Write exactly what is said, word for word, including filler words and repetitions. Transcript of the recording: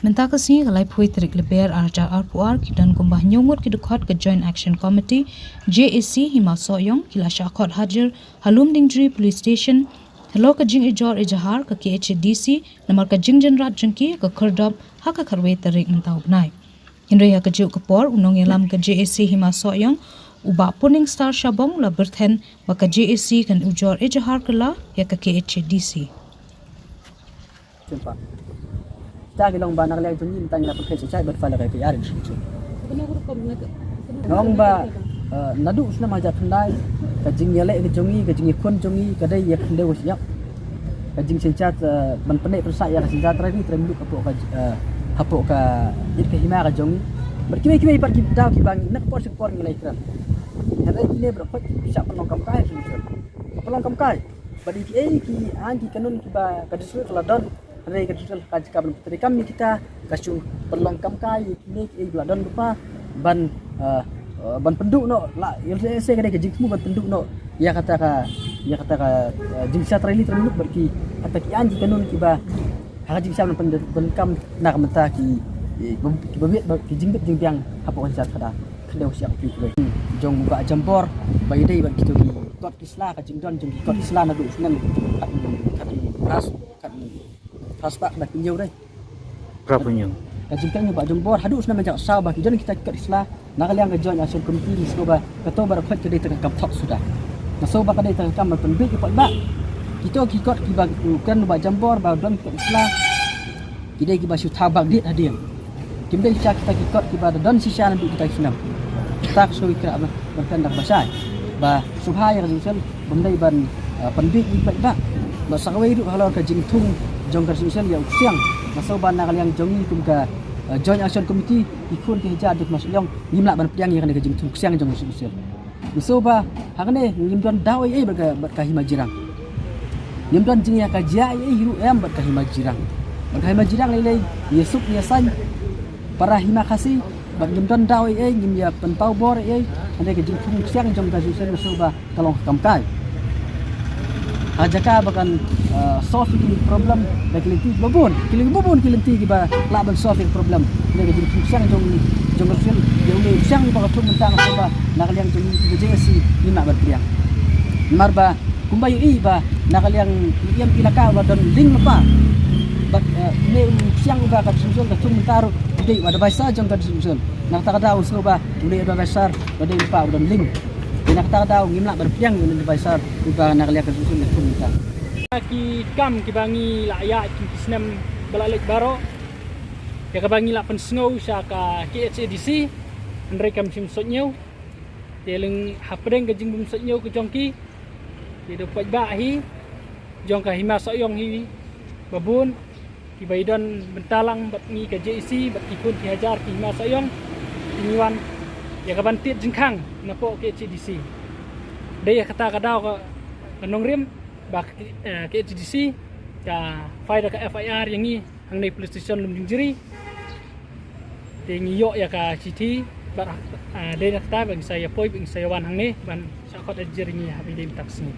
Mynta ka sngi ka laiphew tarik Lber arhajar arphew ar, ki don kumba hynñiew ngut ki dkhot ka Joint Action Committee, J A C, Hima Sohiong, ki la shah khot hajir ha Lumdiengjri Police Station halor ka jingujor ujahar ka K H A D C namar ka jingjynrat jong ki ka khyrdop ha ka khatwei tarik mynta u bnai. Hynrei ha kajuh ka por, u nongïalam ka J A C, Hima Sohiong, u Bah Puningstar Shabong, la byrthen ba ka J A C kan ujor ujahar kylla ïa ka K H A D C. Sympa. Kita ki long ba na ka liang jong ngi mynta ngi la pynkhih shai bad file ka F I R. Long ba, eh, naduh u snem hajar khyndai, ka jingïaleh ka jong ngi, ka jingïakhun jong ngi ka dei ïa ka khyndew ka shyiap. Ka jingsynshar, eh, ban pynneh pynsah ïa ka synshar trai ri trai muluk hapoh ka, eh, hapoh ka, ïa ka hima ka jong ngi. Bad kiwei kiwei pat ki daw kiba ngi na ka por sha ka por ngi la ïakren. Hynrei kine baroh khoit ki shah pynlong kam kai ha ka shnong. Pynlong kam kai. Bad ïa kiei ki aiñ ki kanun kiba ka district ka la don. Hynrei ka district ka jaka ban pyntrei kam ïa kita, ka shu pynlong kam kai ïa kine kiei ba la don bapher ban, eh, eh, ban pynduh noh, la, ïa lehse ka dei ka jingthmu ban pynduh noh ïa kata ka, ïa kata ka, eh, jingsynshar trai ri trai muluk bad ki, kata ki aiñ ki kanun kiba ha ka jingsynshar ban pyn-, pyndonkam na ka bynta ki, eh, kiba bit, ki jingbit jingbiang hapoh ka synshar khadar. Khyndew shyiap ki kiwei. Jong u Bah Jambor ba ïadei bad kito ki kot ki sla, ka jingdon jong ki kot ki sla naduh u snem khat, khat, khat, khat, khat spah khat hynñiew dei. Khat hynñiew. Ka jingkren u Bah Jambor haduh u snem hajar saw ba ki don kita ki kot ki sla, na ka liang ka Joint Action Committee ngi sngew ba kato baroh khoit ka dei tang ka kam thok suda. Nga sngew ba ka dei tang ka kam ban pynbiej ïa u paidbah. Kito ki kot kiba u kren u Bah Jambor ba don ki kot ki sla, ki dei kiba shu thaw bakdiat hadien. Kim dei sha kita ki kot kiba da don shisha naduh kita ki snem. Kita ka shu ïakren ban, ban kren da kaba shai. Ba sngewbha ïa ka Resolution bym dei ban, eh, pynbiej ïa u paidbah. Bad sa kawei ruh halor ka jingthung jong ka Resolution ïa u ksiang. Nga sngew ba na ka liang jong ngi kum ka, eh, Joint Action Committee, ki khun ki hajar jong ka Hima Sohiong, ngim lah ban pdiang ïa kane ka jingthung ksiang jong ka Resolution. Nga sngew ba ha kane ngim don daw ei ei bad ka, bad ka Hima Jirang. Ngim don jingïakajia ei ei ruh em bad ka Hima Jirang. Bad ka Hima Jirang lei lei ngi ïasuk ngi ïasain para Hima Khasi, bad ngim don daw ei ei, ngim ïa pynpaw bor ei ei. Hynrei ka jingthung ksiang jong ka Resolution nga sngew ba ka long ka kam kai. Ha jaka ba kan, eh, solve ïa ki problem da ki lynti kiba bun, ki lynti kiba bun, ki lynti kiba lah ban solve ïa ki problem. Hynrei ka jingthung ksiang jong, jong ka Resolution ïa une u ksiang ba ka thung mynta nga sngew ba na ka liang jong ngi ka J A C ngim lah ban pdiang. Namar ba kumba ïohi ba na ka liang u E M elaka u la don lieng lypa. Bad, eh, une u ksiang uba ka Resolution ka thung mynta ruh u dei u adviser jong ka Resolution. Na kata ka daw nga sngew ba u dei adviser, u dei lypa u don lieng. Te na kata ka daw ngim lah ban pdiang ïa une u adviser uba na ka liang ka Resolution ka thung mynta. Ki kam kiba ngi la ïaid ki snem ba la leit baroh, ïa kaba ngi la pynsngew sha ka K H A D C, hynrei kam shym sot ñiew. Te leng hapdeng ka jingbymsot ñiew ka jong ki, ki da paidbah hi jong ka Hima Sohiong hi ba bun kiba ïadon bynta lang bad ngi ka J A C bad ki khun ki hajar ki Hima Sohiong, ki ngi wan ïa ka ban tied jingkhang napoh K H A D C. Dei ïa kata ka daw ka, ka nongrim ba ka, eh, K H A D C ka file da ka F I R ïa ngi hangne police station Lumdiengjri. Te ngi ïoh ïa ka shithi bad, ah, dei na kata ba ngi sa ïa poi, ba ngi sa ïa wan hangne ban shah khot hajir ïa ngi ha ba ïadei bad ka sngi.